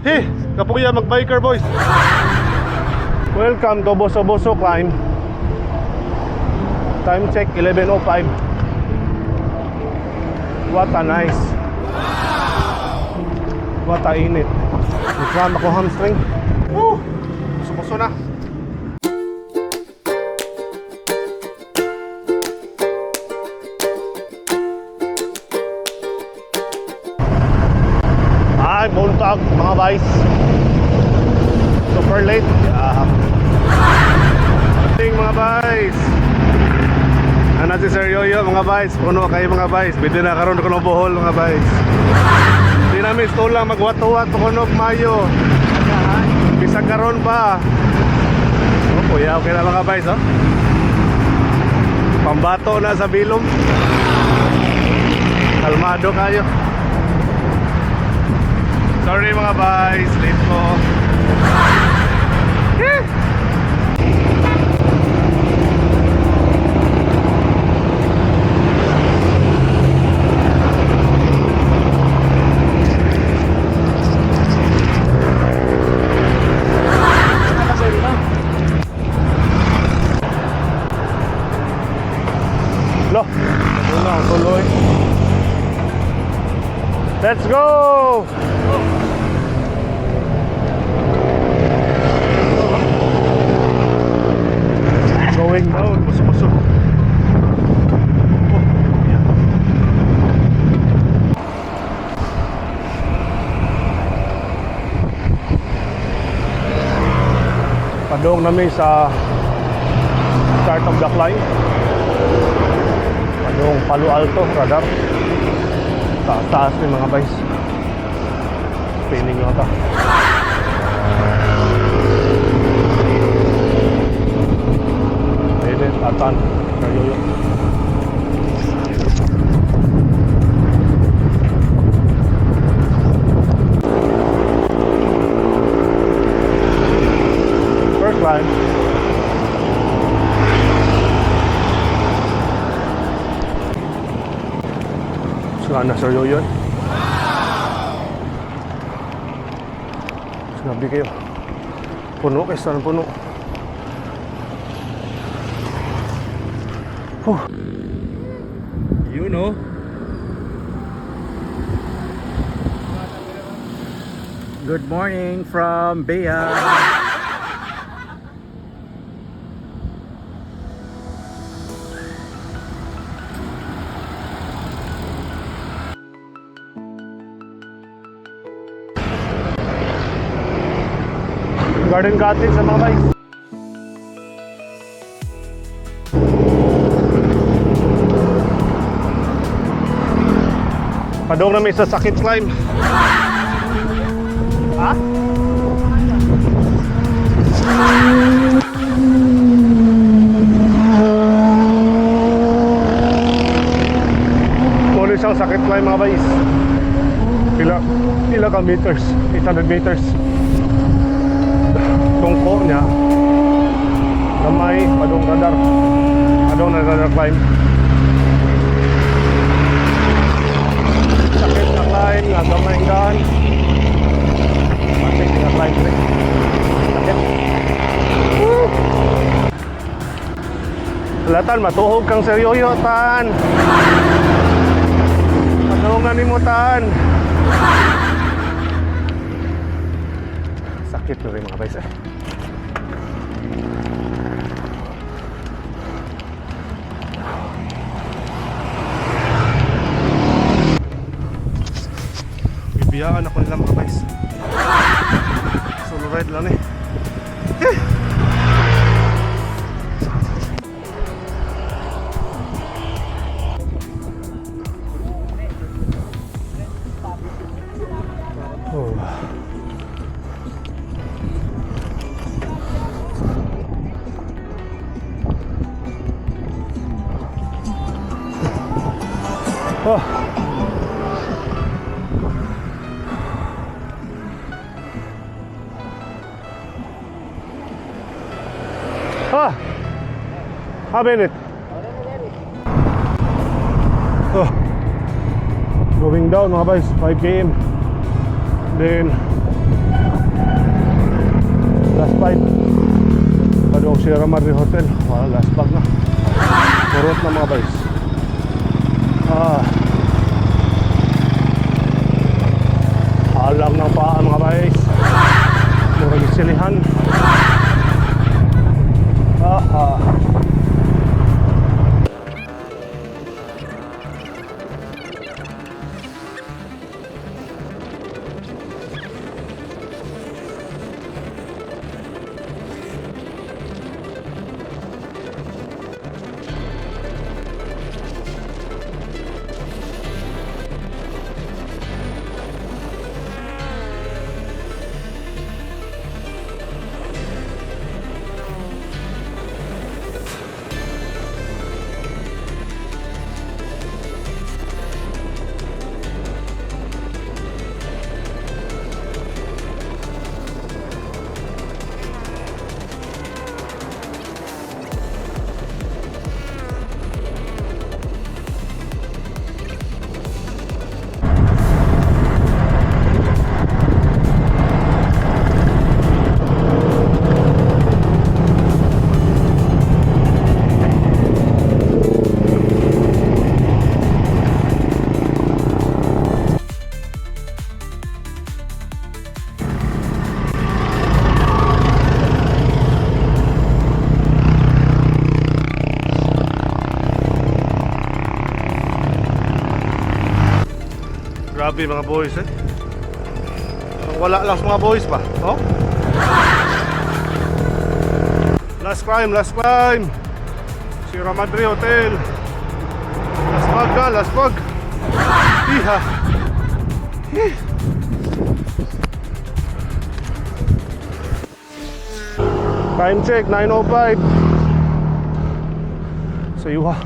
Hey, kapuya mag-biker, boys. Welcome to Boso Boso Climb. Time check, 11:05. What a nice. What a init. Nag-cramp ako hamstring. Woo! Buso-buso na. Ay, buntag, mga guys. Super late. Yeah. Ting, mga guys. Ano si Sir Yoyo, mga guys. Puno kayo, mga guys. Pwede na karon ko ng Bohol, mga guys. Di namin lang magwat-wat kuno Mayo. Bisag karon pa. Oh, kuya, okay na, mga guys, oh. Pambato na sa bilom. Kalmado kayo. Sorry, mga guys, late ko. Eh! Lo, ito na, tuloy. Let's go! Going down, buso-buso. Oh, yeah. Padong namin sa start of the climb. Padong Palo Alto, radar. Taas-taas ni, mga guys. Spinning lang ta. Ayun din, atan. Yoyo. First climb. Sila na Sir Yoyo. Sinabi kayo. Puno kay saan puno. Huh. You know. Good morning from Bea. Garden Cottage sa mga bikes. Padong namin sa sakit climb. Ha? Muna siyang sakit climb, mga guys. Pila ka meters? 800 meters. Tungko niya. Gamay, padong radar. Padong na radar climb. Sakit na climb, nga gamay ang daan. Sakit nga climb pre. Sakit. Woo! Latan, matuhog kang seryoyo, tan. Padungan ni mo, tan. Sakit na rin, mga guys, eh. Bibiyaan ako nila, mga guys. Solo ride lang eh. Eh! Oh. Oh. Ah! Ah, Bennett. Oh. Going down, mga guys, 5 km. Then Sierra Madre Hotel. Wala, last bag na. Kurot na, mga boys. Ah. Halang ng paa, mga boys. Murag silihan. Aha. Grabe, mga boys, eh. Parang wala lang sa mga boys ba? Oh? Last climb, last climb. Sierra Madre Hotel. Last bag ka, last bag. Iha. Eh. Time check, 9:05. Sa yuha.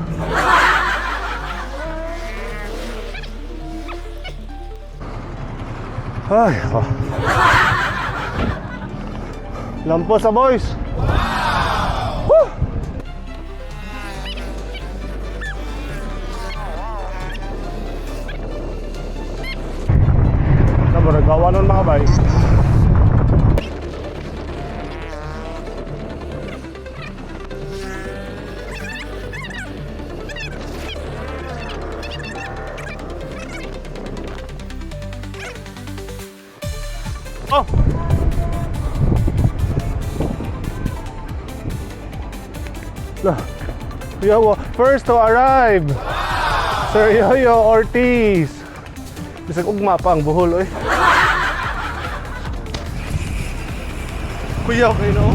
Ay, oh. Lampos sa boys. Woo! Ano, nagawa nun, mga bay? Oh! Lah. Yo, first to arrive. Sir Yoyo Ortiz. Bisag ugma pa ang buhol, oy. Kuya, okay no?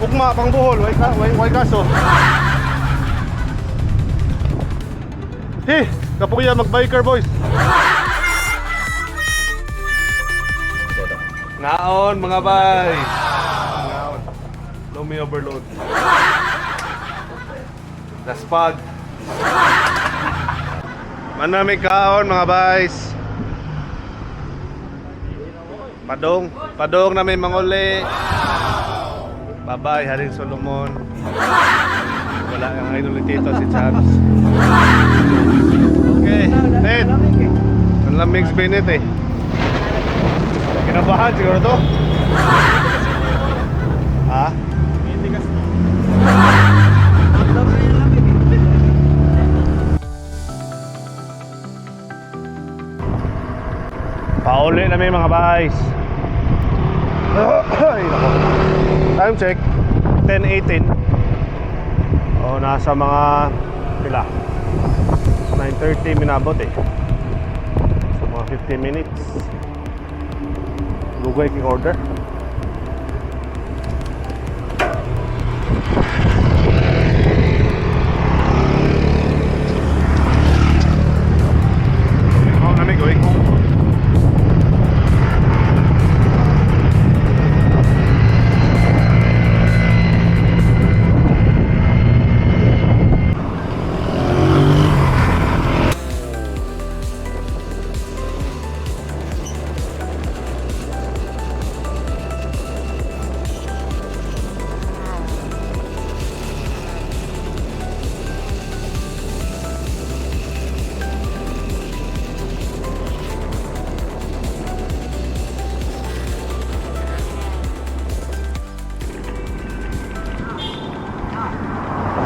Ugma pang buhol, way ka, way, way kaso. Hey, kapuya mag-biker boys. Naon, mga bay. Naon. Lumi overload. Laspag. Manami kaon, mga bays. Padong, padong na may manguli. Bye-bye, Haring Solomon. Wala kang idol ni Tito si Charles. Okay, Ted. Ang lamig sa Bennett eh. Kinabahan siguro to. Ha? Pauli na may mga guys. Ay, nako. Time check, 10:18. Oh, nasa mga pila? 9:30 minabot eh. So mga 15 minutes. Lugay king order. Ikaw na may gawin ko.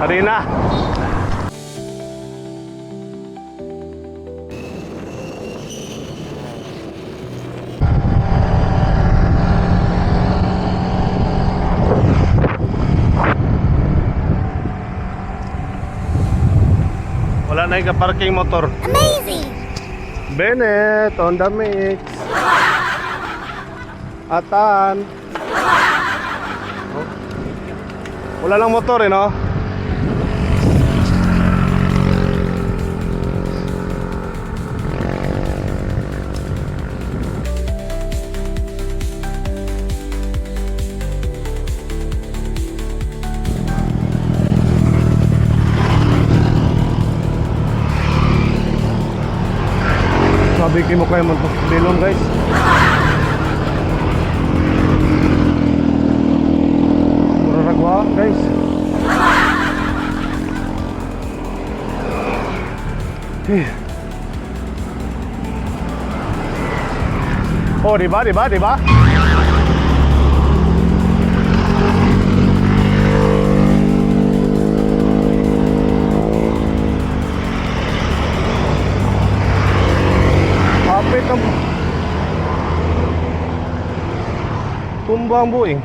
Harina. Wala na yung parking motor. Amazing! Bennett on the mix. Atan. Oh. Wala lang motor eh, no? Sabi ko kayo magpapilon, guys. Muraragwa, guys. Eh. Oh, di ba, di ba, di ba? Kapit ang tumba ang buing.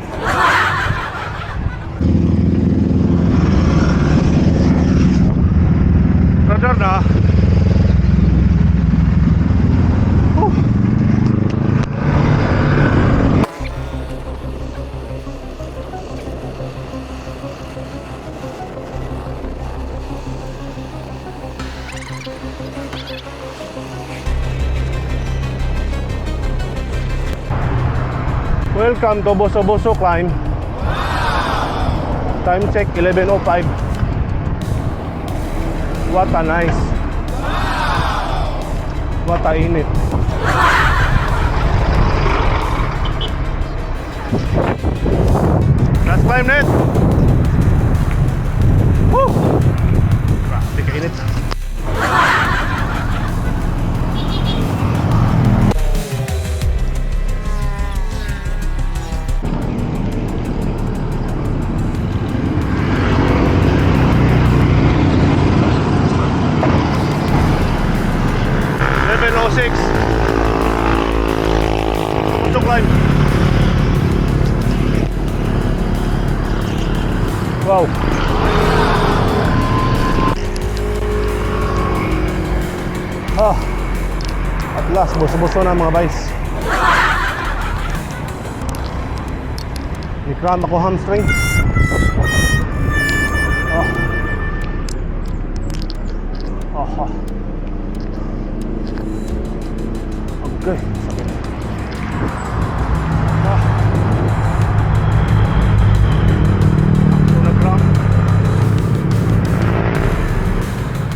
Radar na. Oh. Welcome to Boso Boso Climb. Time check 11:05. What a nice. What a init. Last climb net. Woo! Grabe kainit. 11:06. To climb. Wow. Ah. At last, buso-buso na mga guys. Ni-cramp ako hamstring. Ah. Ah. Okay, sakit. Ah. Ako nag-cramp.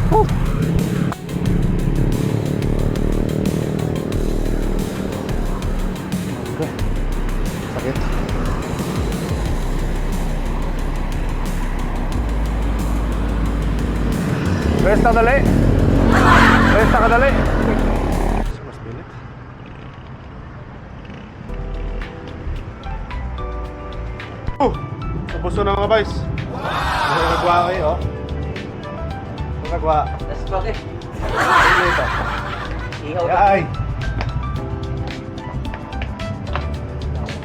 Woo! Okay. Sakit. Rest na dali. Rest na kadali. Mas bilit. Oh! Tapos na mga guys. Wow! Nagwa kayo, oh. Nagwa. Let's go, eh. Ano ito? Ihaw na. Ay!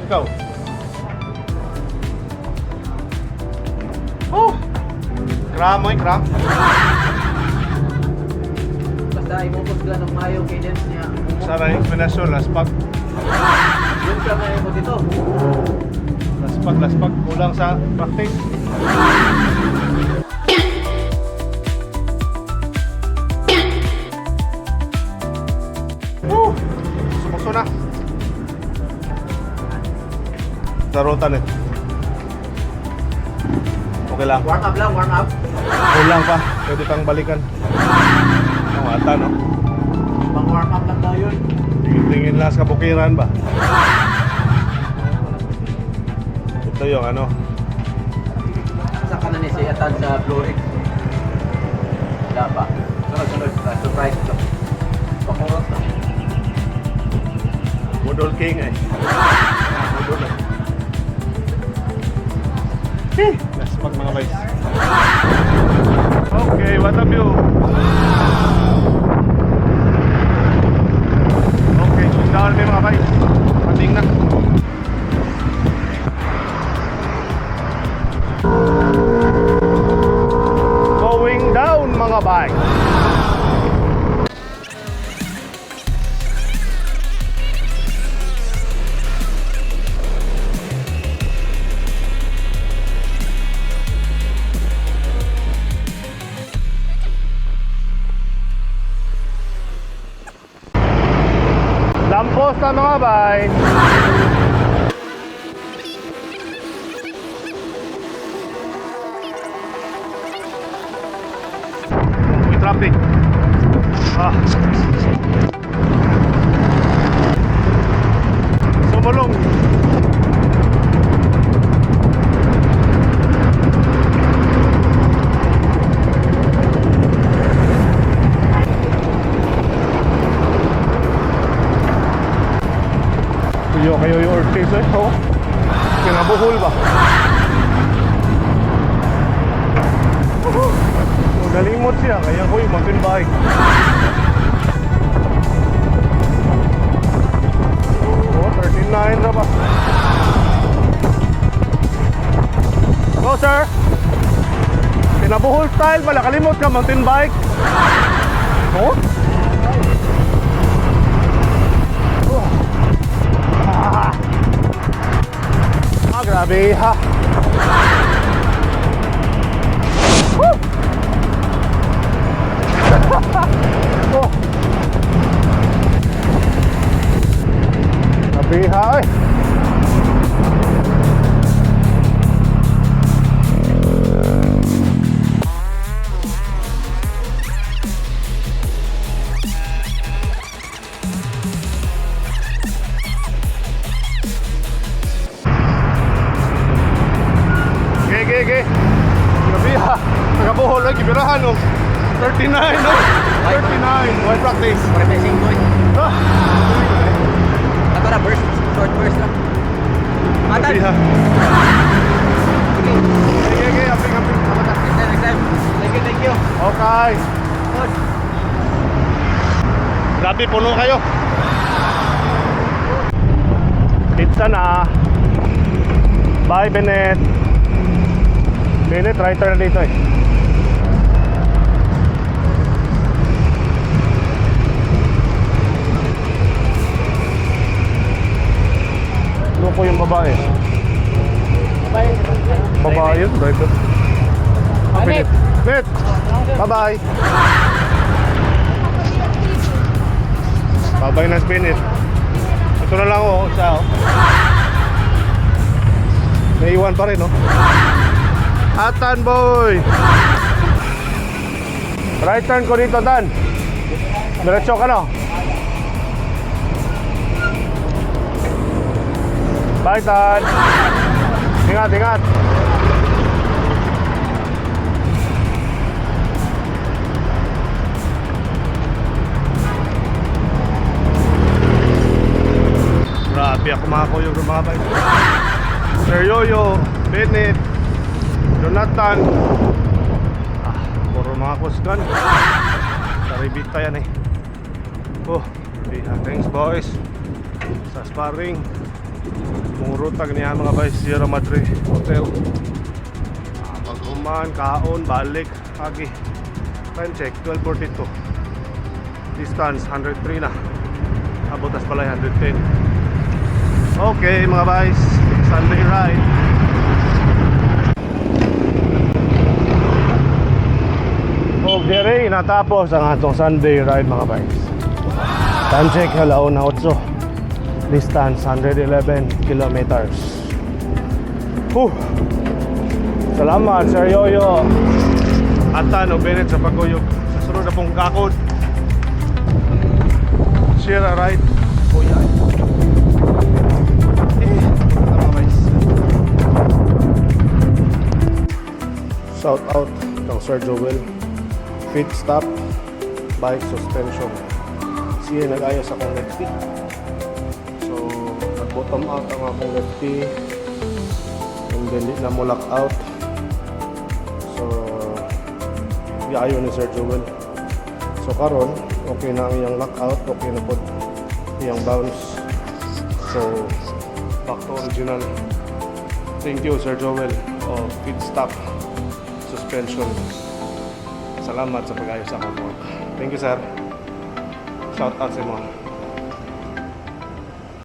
Ikaw. Oh! Kram, oy, kram. Basta imupos lang ng mayo cadence niya. Sana yung explanation, laspag. Yun siya ngayon mo dito. Laspag, laspag. Kulang sa practice. Woo! Sumuso na. Sa ruta net. Okay lang. Warm up lang, warm up. Kulang pa. Pwede pang balikan. Ang ata, no? Pang warm up lang daw yun. Tingin-tingin lang sa kabukiran ba? Ito yung ano. Sa kanan ni si Atan sa Florix. Wala pa. Sunod, sunod. Ah, surprise to. Pakurot to. Budol King eh. Budol eh. Eh, laspag mga guys. What a view. Okay, down may mga bay. Pating na. Going down, mga bay. Lampos na, mga bay. May traffic. Ah. Sumulong. Tuyo kayo yung Ortiz eh. Oh. Kinabuhol ba? Oh, nalimot siya. Kaya ko yung mountain bike. Oh, 39 na ba? Go, sir! Kinabuhol style pala. Kalimot ka, mountain bike. Oh? Oh. Ah. Ah, grabe ha. Woo! Oh. Grabe ha, eh. Okay, okay, okay. Grabe ha. Nakabuhol ay gibirahan oh. 39 no. 39. Why practice? 45 eh. Ah. Ato na, burst. Short burst lang. Atan! Grabe ha. Okay. Okay, okay, aping, aping. Tama ta. Next time, next time. Thank you, thank you. Okay. Good. Grabe, puno kayo. Pizza na. Bye, Bennett. Bennett, writer na dito eh. Loko yung babae. Babae yun, driver. Ah, Bennett. Bennett! Bye-bye! Bye-bye na si Bennett. Ito na lang oh, siya oh. Naiwan pa rin, oh. Atan boy! Right turn ko dito, Tan. Diretso ka, no? Bye, Tan. Ingat, ingat. Grabe ako mga kuyog ng mga bay. Sir Yoyo, Bennett, Jonathan. Ah, puro mga kusgan. Karibita yan eh. Oh, grabe. Thanks, boys. Sa sparring. Murutag niya mga bay, Sierra Madre Hotel. Ah, pag-uman, kaon, balik, agi. Time check, 12:42. Distance, 103 na. Abot tas pala 110. Okay mga guys, Sunday ride. Okay, natapos ang atong Sunday ride, mga guys. Time check, alauna 8. Distance 111 kilometers. Whew. Salamat, Sir Yoyo. Atan o Bennett sa paguyog. Sa sunod na pong kakod. Share a ride. Kuya. Eh, tama guys. Shout out kang Sir Joel. Fit Stop Bike Suspension. Siya nag-ayos akong lefty. So, nag-bottom out ang akong lefty. And then, di na mo lock out. So, Giayo ni Sir Joel. So karon, okay na ang iyang lockout, okay na pod iyang bounce. So back to original. Thank you, Sir Joel of Pit Stop Suspension. Salamat sa pag-ayos sa akong fork. Thank you, sir. Shout out sa mo.